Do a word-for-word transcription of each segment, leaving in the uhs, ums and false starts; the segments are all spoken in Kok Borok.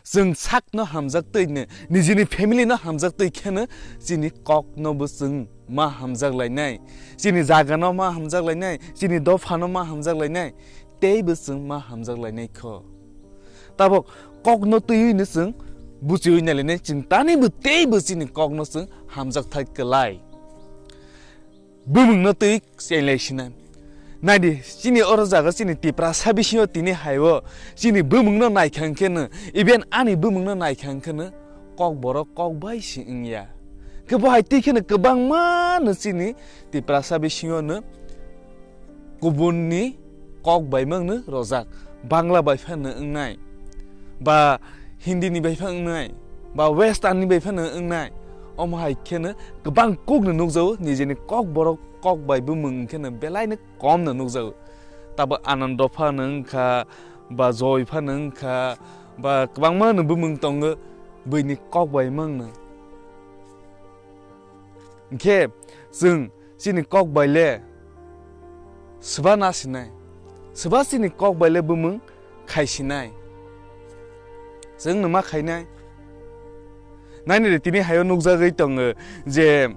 Chwng sakno hamjak twi no, nijini family no hamjak twi kheno chini kokno bo chwng ma hamjak lainai, chini jaga no ma hamjak lainai, chini dopha no ma hamjak lainai, tei bo chwng ma hamjak lainai kho. Tabok kokno twiwi no chwng buchiwi nai lainai, chwng tani bo tei bo chini kokno chwng hamjak thai kwlai. Bumung no twi chenglai sinai. Naidi, chini oro jaga chini Tiprasa bisingo tini haibo chini bumung no naikha hwnkhe no, even ani bumung no naikha hwnkhe no, kok borok kok bai si wngya. Khe bo hai twi kheno kwbangma no chini Tiprasa bisingo no kubun ni kok bai mang no rojak. Bangla bai phano wngnai, ba Hindi ni bai phano wngnai, ba Western ni bai phano wngnai. Omo hai kheno kwbang kuk no nukjago, nijini kok borok kok bai bumung kheno belai no kom no nukjago. Tabo Anando phano wngkha, ba Joy phano wngkha, ba kwbangma no bumung tongo, buini kok bai mang no. Hinkhe chwng chini kok bai le swba na sinai, swba chini kok bai le bumung khai sinai. Chwng no ma khainai. Naini re tini hayo nukjagwi tongo je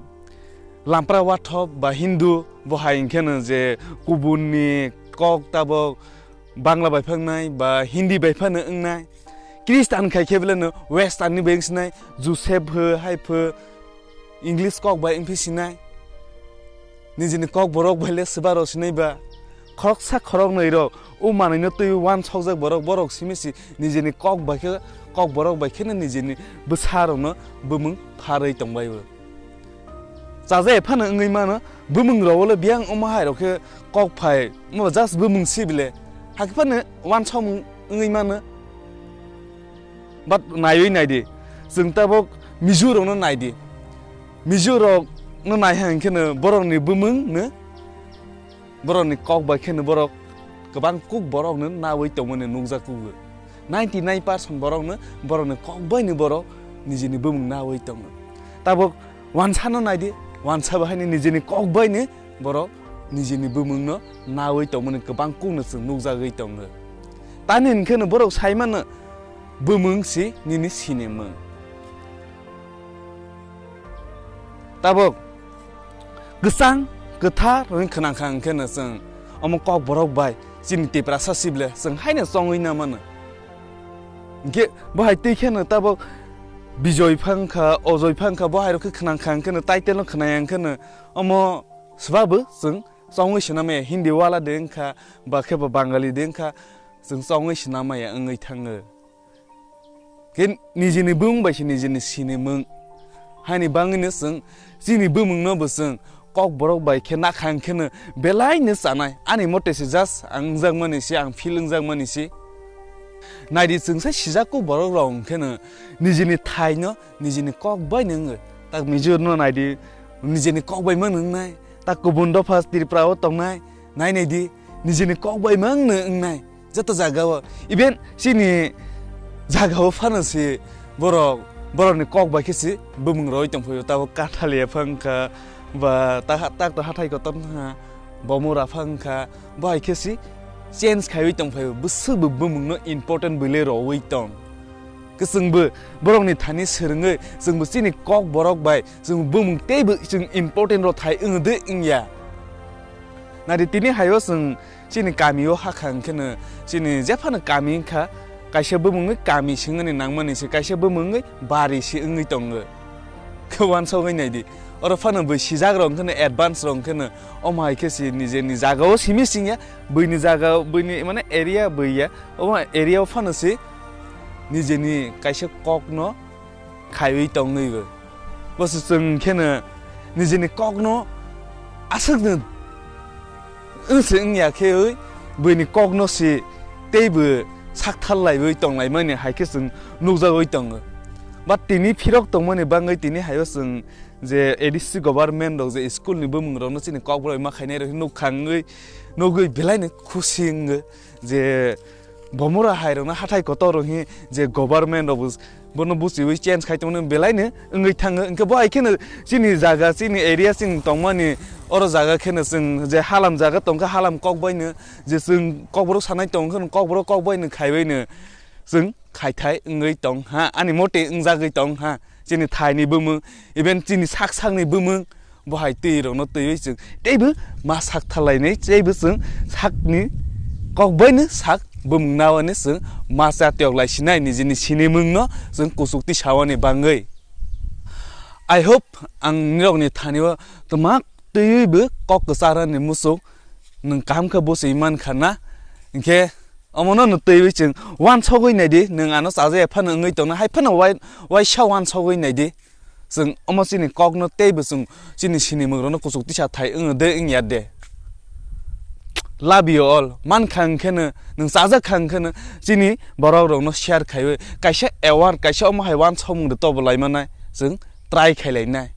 lampra wathop ba Hindu bo hai hinkhe no je kubun ni kok tabok Bangla bai phano wngnai ba Hindi bai phano wngnai. Christian khai khe beleno Western ni bai wngsinai, Joseph pho, hai pho, English kok bai wngphi sinai. Nijini kok borok bai le swba rw sinai ba. Khoroksa khoroknwi rok o manwi no twi uansukjak borok, borok simi si nijini kok bai khe, kok borok bai kheno nijini bwsa rok no bumung pharwi tongbai o. Chaja ephano wngwi mano, bumung rok le biyang omo hai rok khe kok phai, mo just bumung si bile. Hakhe phano uansukmung wngwi mano. But naiwi naidi, chwng tabok Mizo rokno naidi. Mizo rokno naiha hwnkhe no borokni bumung no, borokni kok bai kheno borok kwbang kuk borokno nawi tongmani nukjak kugo. Ninety nine percent borokno, borokni kok baino borok nijini bumung nawi tongo. Tabok wansano naidi, wansa bahaini nijini kok baino borok nijini bumungno nawi tongmani kwbang kukno chwng nukjagwi tongo. Tani hwnkhe no borok sai mano bumung si nini sinimung. Tabok kwchang kwthar hwnwi khwnang kha hwnkhe no chwng omo kok borok bai chini Tiprasa sible chwng haino chongwi na mano. Hwnkhe bo hai twi kheno tabok Bijoy phang kha, Ojoi phang kha, bo hai rok khe khwnang kha hwnkhe no title no khwnaya hwnkhe no omo swba bo chwng chongwi swnamaya, Hindi wala de wngkha, ba khe bo Bangali de wngkha, chwng chongwi swnamaya wngwi thango. Khe nijini bumung bai se nijini sinimung. Haini bangwino chwng chini bumungno bo chwng kok borok bai khe nakha hwnkhe no belai no chanai. Ani mote se just ang wngjakmani se, ang feel wngjakmani se. Naidi chwng sai sijak kok borok rok hwnkhe no nijini thaino nijini kok bai no wngo. Tak Mizo no naidi, nijini kok bai mano wngnai. Tak kubun dopha Tripura o tongnai, nai naidi, nijini kok bai mano wngnai. Joto jaga o, even chini jaga o phano se borok, borokni kok bai khe se bumung roi tongphio. Tabok Kathalia phang kha, ba ta-, tak to hathai kotor wngkha, Bomora phang kha, bo hai khe se change khaiwi tongphio. Bwswk bo bumung no important bwle rowi tong. Kwchwngbo borokni thani swrwngwi chwngbo chini kok borok bai chwng bumung teibo chwng important rok thai wngwi de wngya. Nadi tini haio chwng chini kamio hakha hwnkhe no chini jephano kami wngkha, kaisa bumungni kami swngmani nangmani se, kaisa bumungni bari se wngwi tongo. Khe uansukgwi naidi. Oro phano bui sijak rok hwnkhe no advance rok hwnkhe no omo hai khe se nijeni jaga o simi singya, buini jaga o, buini mane area buiya, omo area o phano se nijeni kaisa kokno khaiwi tongwi bo. Bo se chwng khe no nijeni kokno aswk no wng se wngya khe oi buini kokno se teibo sakthar laiwi tonglaimani hai khe chwng nukjagwi tongo. But tini phirok tongmani bangwi tini haio chwng je A D C government rok je school ni bumung rokno chini kokborok ma khainai rok nukha wngwi nugwi belai no khusi wngo je Bomora hai rokno hathai kotor rok hi je government rok bo bono buchiwi change khai tongmani belai no wngwi thango. Hwnkhe bo hai kheno chini jaga, chini area chini tongmani oro jaga kheno chwng je halam jaga tongkha, halam kokbai no je chwng kokborok sanai tongkha, kokborok kokbai no khaibai no chwng khaithai wngwi tong ha, ani mote wngjagwi tong ha, chini thaini bumung, even chini sak sakni bumung, bo hai twi rokno twiwi chwng teibo ma sak thalainai, teibo chwng sakni kok baino sak bumung nawani chwng ma cha tiyok lai sinai nijini sinimungno chwng kuchuk twi sawani bangwi. I hope ang nirokni thanio twma twiwi bo kok kwcharani muchuk nwng kaham khe bwswi mankha na, hinkhe omono no twiwi chwng wansogwi naidi, nwng ano chajaya phano wngwi tongna hai phano wai-, waisa wansogwi naidi. Chwng omo chini kokno teibo chwng chini sinimung rokno kuchuk tisa thai wngde wngya de. Love you all. Mankha hwnkhe no, nwng chajak kha hwnkhe no, chini borok rokno share khaiwi kaisa award, kaisa omo hai wansokmung de tobo lai manai, chwng try khai lai nai.